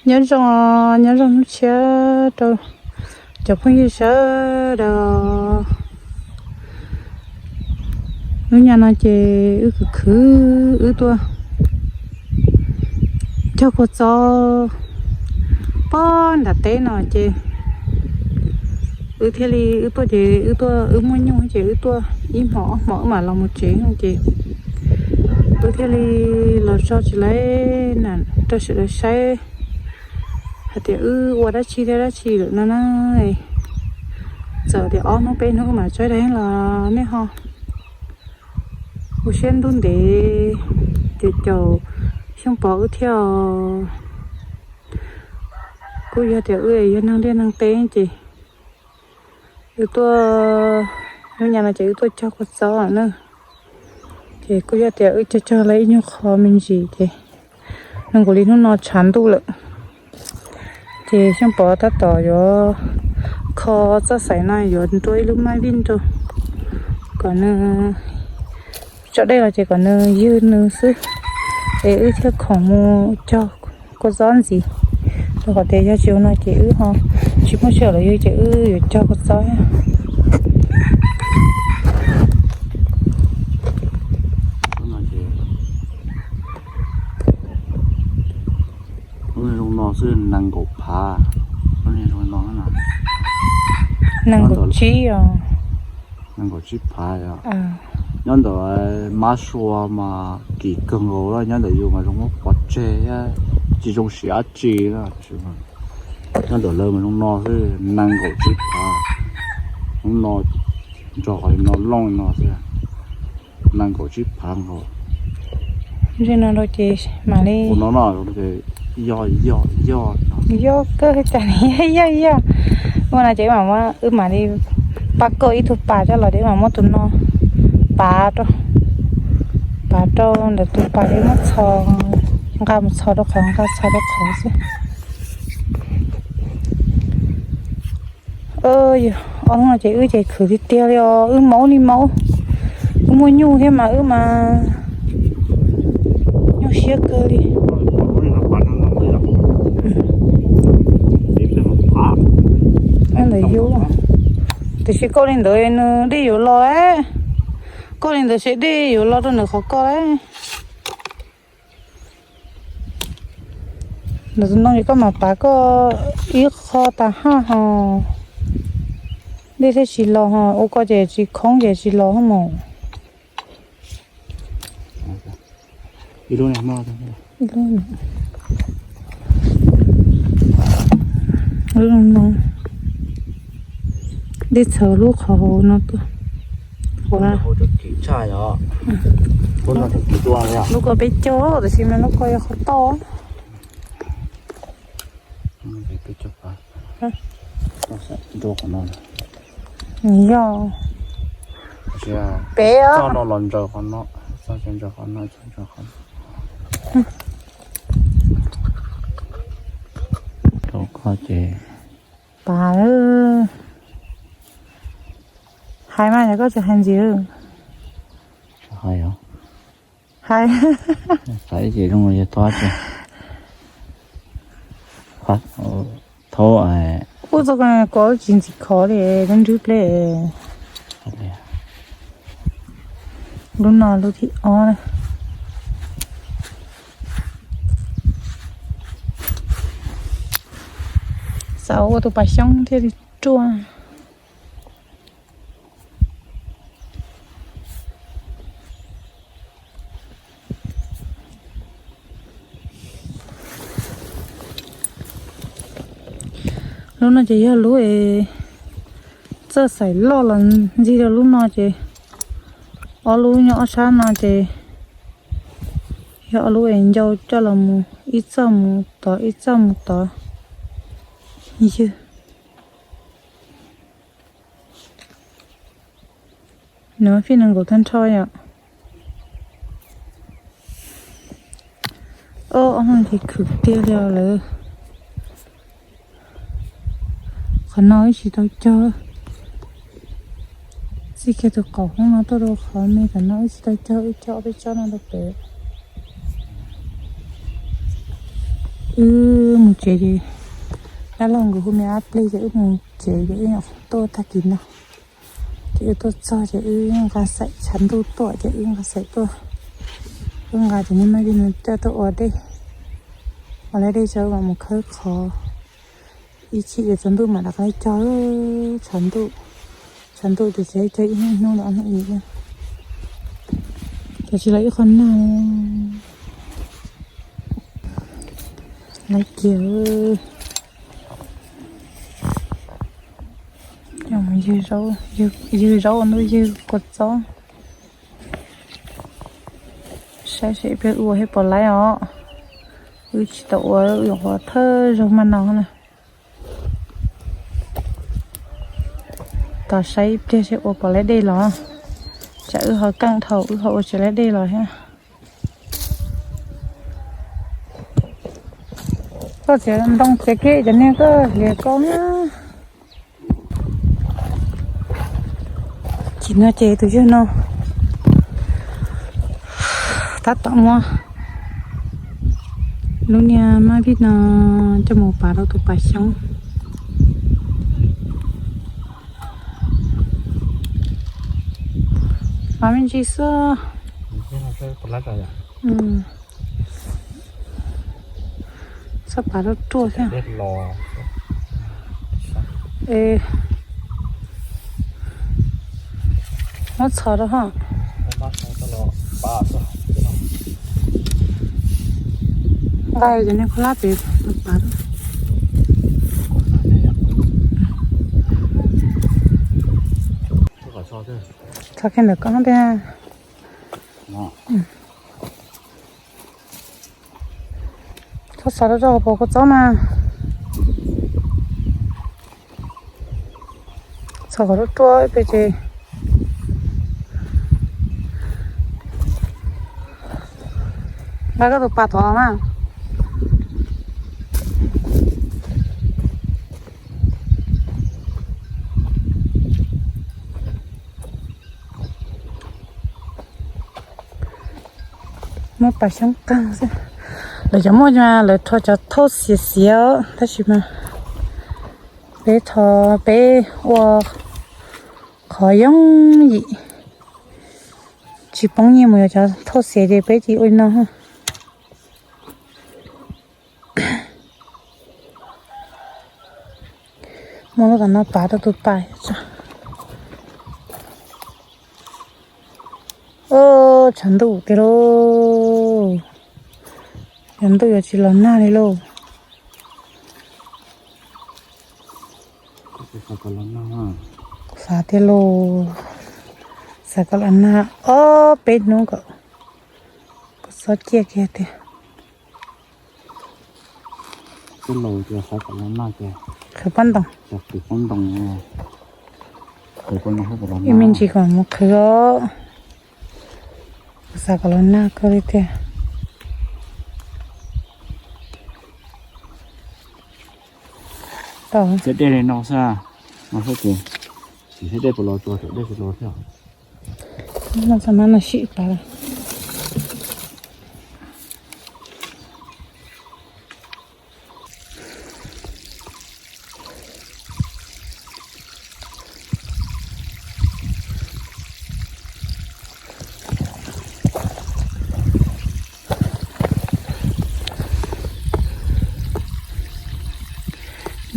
Nyob zoo, nyob zoo hnub tshiab rau cov phooj ywg sawv daws. Lub nyam no ces wb khwv khwv wb tuaj cog kua txob pob nram teb no ces wb thiaj li, wb tuaj ces wb tuaj wb muaj nyuj ces wb tuaj ib hmo ob hmo wb mam los mus tsev no ces wb thiaj li los tso tsis laiv na rau sawv daws saib hais tias wb ua dab tsi thiab dab tsi lawm no na. Txawm tias ob hnub peb hnub wb mam tso rau los nej ho ua siab ntuj ntev ces caum Xyooj Pov wb thiab. Kuj yog tias wb yog neeg liaj neeg teb ces wb tuaj, lub nyam no ces wb tuaj cog kua txob na. Ces kuj yog tias wb cog cog lawm ib nyuag qho me ntsis ces nws nkaus li hnub no tshav ntuj lawm. Ces Xyooj Pov tab tom yuav kho txoj xaim no yuav nruab ib lub maj vij rau kom nws tso dej los ces kom nws ywg nws xwb. Es wb thiaj khoom mus cog kua txob ntxiv, rau qhov tias yog tsis ua no ces wb ho tsis muaj sij hawm los ywg ces wb yuav cog kua txob. Lub zoo no xwb nees nkaum phav. Nees nkaum tsib os. Nees nkaum tsib phav os. Nyob ntawm Mab Sua mas kim kawg nkaus, nyob ntawm yus mas zoo muab pov tseg, tsis zoo siv dab tsi na. Nyob ntawm lawv mas zoo no xwb nees nkaum tsib phav. Lub no nrog qhov no looj no xwb, nees nkaum tsib phav nkaus. Ze no rau ces mam li no no, yog yog yog, yog kawg cas yog yog. Ua no ces wb mam li pab koj ib tug pas coj los, ces mam muab tus no pav rau, pav rau ntawm tus pas, ces muab txho, nqa mus txho rau qhov, nqa txho rau qhov xwb. Yog ob hnub no ces wb ces khwv tiag tiag li os, wb maub li maub. Wb muaj nyuj thiab mas wb mas nyuaj siab kawg li. Ntawm yus, tiam sis koj li ntawd nws dej yuav los lawm. Koj li ntawd ces dej yuav los rau ntawm qhov koj lawm. Ntawm tus ntoo ces koj mam pav koj ib qho tas haj ho, dej thiaj tsis los ho, ua koj ces tsis khoob ces tsis los hos mus. Dej txhawv lub qhov hauv no tuaj. Lub ko peb caug, tiam sis mas lub ko yog qhov toj. Yog peb os. Rau koj ces pav, hais mas yog koj tsis hais ntxiv. Hais, hais ces zoo yog tob ces thau, kuj txog ko tsis ntxim khov li, lub nrwb pleb. Lub no lub thib ob. Xav ua tus pas xyoob thiaj li ruaj. Lub no ces yog lub es txoj xaim loj los ntxig rau lub no ces ob lub nyob ob sab no ces yog ob lub es ncau coj los mus ib txoj mus tod ib txoj mus tod. Ywg. Nws fij nees nkaum tag nrho yom. Ob hnub no ces khwv tiag li os lawm. Qhov no wb tsis tau cog, txij kiag tus qaum hoob no tuaj rau qhov me tom no wb tsis tau cog, wb cog ob peb tsob no rau pem. Wb Tsev ces dab laug nkawd hu me ab plig ces wb mus tsev ces wb nyuam qhuav tuaj tag kis no. Ces wb tuaj txog ces wb nqa xaim tshav ntuj tuaj ces wb nqa xaim tuaj. Wb nqa ces niag Maiv Vij no coj tuaj ua dej, ua lawv dej tso mam mus khawb qhov. Ib chim ces tsaus ntuj mam rov qab cog. Tshav ntuj, tshav ntuj ces tseem cog ib hnub hnub los hnub ib. Ces tsis los ib qho nag. Lawv kiag ywg zaub ua ntuj ywg kua txob. Saib seb ib pliag wb ua thiab puas laib os. Wb tsis tau ua, wb yuav ua thawj zaug maj no na. Tos saib ib pliag seb ua puas laib dej los. Tsam wb ho keej dhau wb ho ua tsis laib dej los thiab. Koj txiav ntoo txiav kiag cov niag koj hlias koj na. Chim no ces tus yawg no tab tom muab lub niag Maiv Vij no coj mus pav rau tus pas xyoob. Pav me ntsis xwb. Txhob pav ruaj ruaj thiab. Muab txhos rau ho. Nqa cov niag khaub hlab pem pav. Txhos kiag ntawm koj thiab. Txhob xav rau rau hauv paus kua txob mas. Txhob qhov ruaj ruaj ib pliag ces nqa koj tus pas tod mas. Muab pas xyoob qeeg xwb. Lawv cov muaj mas lawv rho cov thauj xiav xiav os, tab sis mas peb rho, peb ua qhov yooj yim, tsis poob nyiaj mus yuav cov thauj xiav ces peb cia ua li no. Muab lub tom no pav rau tus pas tso. Tshav ntuj tiag lauj, yog ntuj yuav tsis los nag li lauj. Xav tiag lauj, xav kom los nag ob peb hnub kom kua txob ciaj kiag tiag. Qhwv pob ntoos, ib me ntsis kom mus qhwv os. Kuv xav kom los nag kawg li tiag. Txiav dej li no xwb, no xwb ces, tsis xav dej puas los tsuas, txiav dej tsis los thiab. No xav mas no sim pas.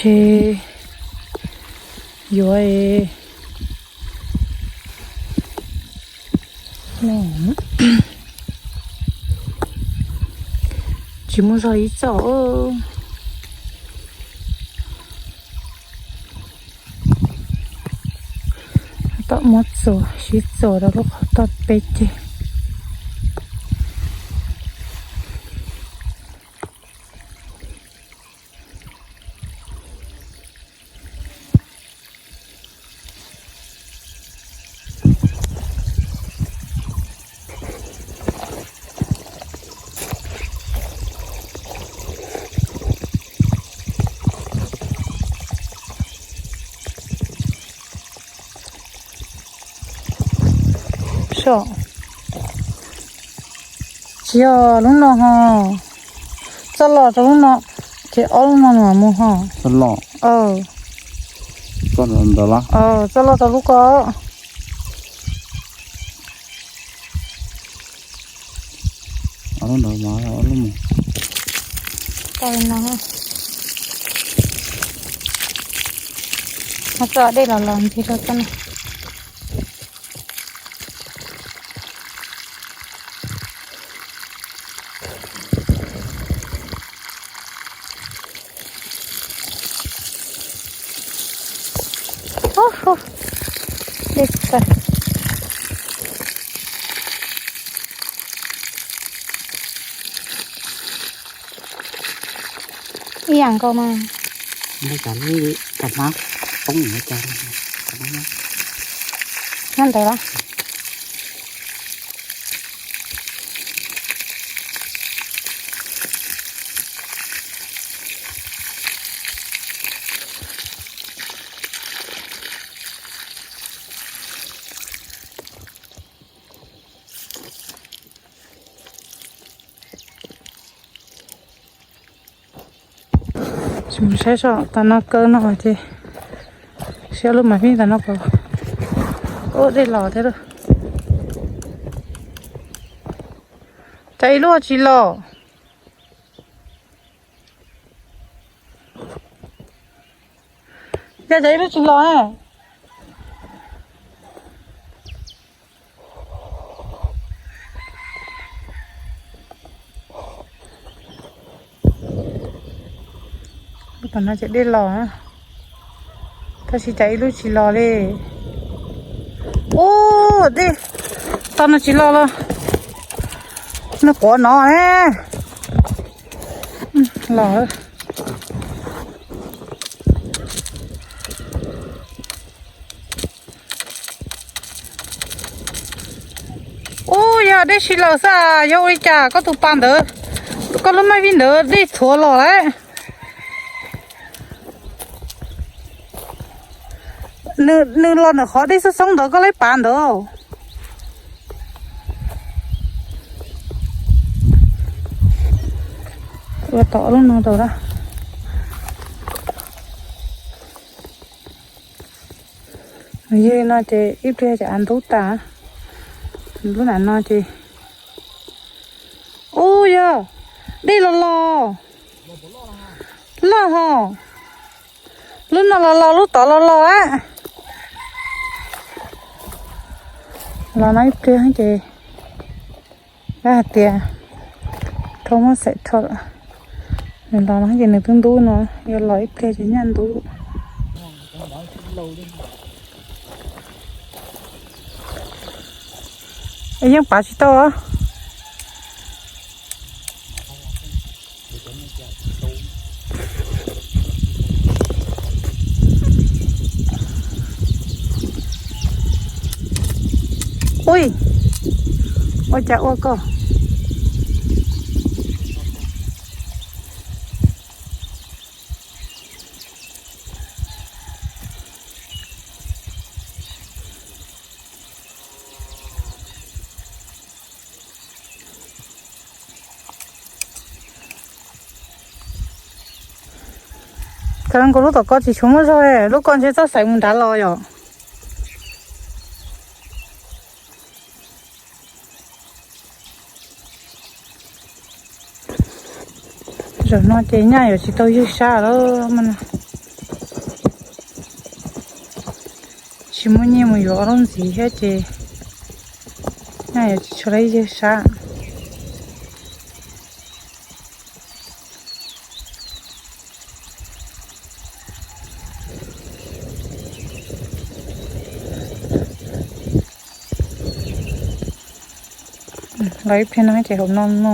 Ntshe yuav tsis muaj zog ib txoj. Tom muab txuas, sib txuas rau lub qhov toj peb ceg. Tsis yog lub no ho, txoj los rau lub no. Ces ob lub no mas mus ho. Txoj loj. Txoj loj tau lub ko. Ob lub no, ob lub mus. Tau li no. Ho txoj dej los los ntxig rau txoj no. Dej tawg. Ib yam nkaus mas. Cov hmab poob, nyob ntawd los. Tsis mus saib seb tom no kaw no ces, saib lub mas vij tom no puas, ub, dej los thiab lauj. Cas ib lub tsis los? Yog cas ib lub tsis los? Tom no ces dej los, tab sis cas ib lub tsis los li. Ub, dej, tom no tsis los los, nws quav no ne. Los. Ub, yog dej tsis los xwb, yog ua li cas koj tus pas ntawd, koj lub maj vij ntawd dej txhuav los lawm? Nws los ntawm qhov dej xoob xoob ntawd koj lub pas ntawd. Ua tom lub no tau a. Yog no ces ib pliag ces av ntub tas. Lub nram no ces, ub, yog dej los los, loj ho. Lub no los los, lub tod los los a. Los no ib pliag ces, dab hais tias, rho muab xaim rho lawm. Nws los no ces nws twb ntub no, yuav los ib pliag ces nyaj ntub. Yeej pav tsis tau. Ui, ua cas ua koj. Thaum nkaus lub tom ko tsis tshua muaj zog, lub ko ntshe txoj xaim mus nrad los yom. Zaum no ces nyaj yuav tsis tau ywg sab lawm mas. Tsis muaj nyiaj mus yuav ob lub ntxiv thiab ces nyaj yuav tsis tshua tau ywg sab. Los ib pliag no ces hauv no no.